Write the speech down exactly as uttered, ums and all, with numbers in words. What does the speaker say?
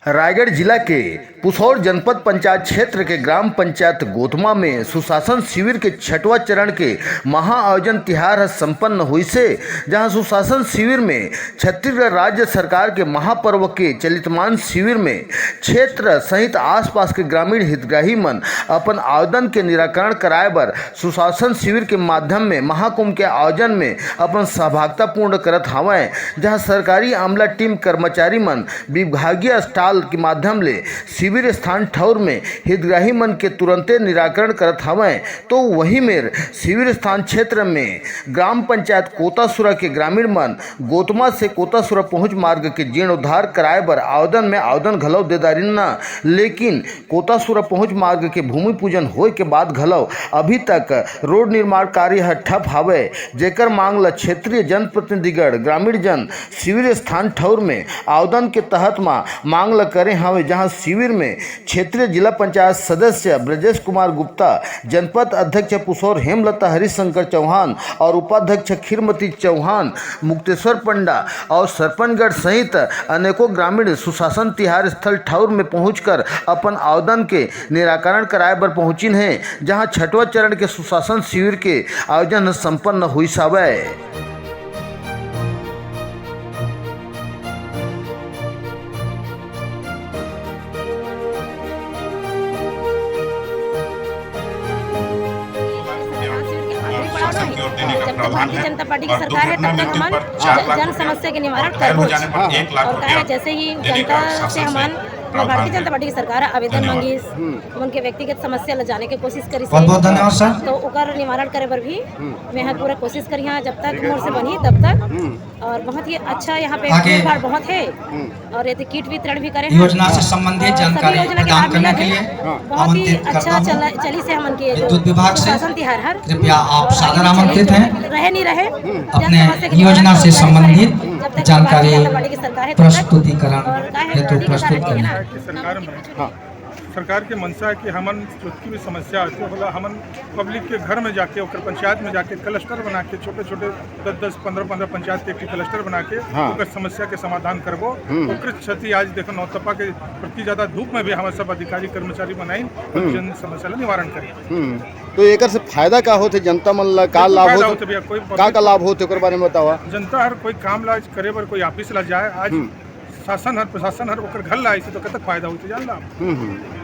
रायगढ़ जिला के पुसौर जनपद पंचायत क्षेत्र के ग्राम पंचायत गोतमा में सुशासन शिविर के छठवां चरण के महा आयोजन तिहार ह संपन्न होइसे, जहां सुशासन शिविर में छत्तीसगढ़ राज्य सरकार के महापर्व के चलितमान शिविर में क्षेत्र सहित आसपास के ग्रामीण हितग्राही मन अपन आवेदन के निराकरण कराए बर सुशासन शिविर के माध्यम में महाकुंभ के आयोजन में अपन सहभागिता पूर्ण करत हावय, जहां सरकारी अमला टीम कर्मचारी मन विभागीय स्टॉल के माध्यम ले शिविर स्थान ठौर में हितग्राही मन के तुरंते निराकरण करत हावय। तो वही मेर शिविर स्थान क्षेत्र में ग्राम पंचायत कोतासुरा के ग्रामीण मन गोतमा से कोतासुरा पहुंच मार्ग के जीर्णोद्धार कराए बर आवेदन में आवेदन घलो दे डारिन न, लेकिन कोतासुरा पहुंच मार्ग के भूमि पूजन होए के बाद घलो अभी तक रोड निर्माण कार्य ह ठप हावय, जेकर मांग ल क्षेत्रीय जनप्रतिनिधिगण ग्रामीण जन शिविर स्थान ठौर में आवेदन के तहत म मांग ल करे हावय, जहां शिविर में क्षेत्रीय जिला पंचायत सदस्य ब्रजेश कुमार गुप्ता, जनपद अध्यक्ष पुसौर हेमलता हरिशंकर चौहान और उपाध्यक्ष खीरमती चौहान, मुक्तेश्वर पंडा और सरपंचगढ़ सहित अनेकों ग्रामीण सुशासन तिहार स्थल ठौर में पहुंचकर अपन आवेदन के निराकरण कराए बर पहुंचिन हे, जहां छठवां चरण के सुशासन शिविर के आयोजन संपन्न हुई सावय। जब तक भारतीय जनता पार्टी की सरकार है, तब तक हमन जन समस्या के निवारण करबो। और कहे, जैसे ही जनता से हमन भारतीय जनता पार्टी की सरकार आवेदन मांगी, उनके व्यक्तिगत समस्या ल जाने के कोशिश करी से, बहुत बहुत धन्यवाद सर। तो ओकर निवारण करे बर भी मैं ह पूरा कोशिश करिहा, जब तक मोर से बनही तब तक। और बहुत ही अच्छा यहाँ पे भीड़ भाड़ बहुत है। और ये तो किट वितरण भी करे हैं। योजना से संबंधित जानकारी प्रदान करने के लिए बहुत ही अच्छा चला, चली से हमन के विद्युत विभाग से कृपया आप सादर आमंत्रित हैं। रहे नहीं रहे, अपने योजना से संबंधित जानकारी प्रस्तुतिकरण हेतु प्रस्तुत करें। सरकार के मंशा है कि हमन जोतकी भी समस्या आथे, ओला हमन पब्लिक के घर में जाके, ओकर पंचायत में जाके क्लस्टर बना के, छोटे-छोटे दस दस, पन्द्रह पन्द्रह पंचायत के एक ठे क्लस्टर बना के ओकर समस्या के समाधान करबो। ओकर क्षति आज देखो, नौतपा के प्रति ज्यादा धूप में भी हमर सब अधिकारी कर्मचारी बनाइन, जन समस्या ला निवारण करी। हम्म। तो एकर से फायदा का होथे जनता मन ला, का लाभ होथे? का, का लाभ होथे, ओकर बारे में बतावा। जनता हर कोई काम ला आज करे बर कोई ऑफिस ला जाए, आज शासन हर, प्रशासन हर ओकर घर ला आइसे तो कतक फायदा होथे, जान ला। हम्म, हम्म।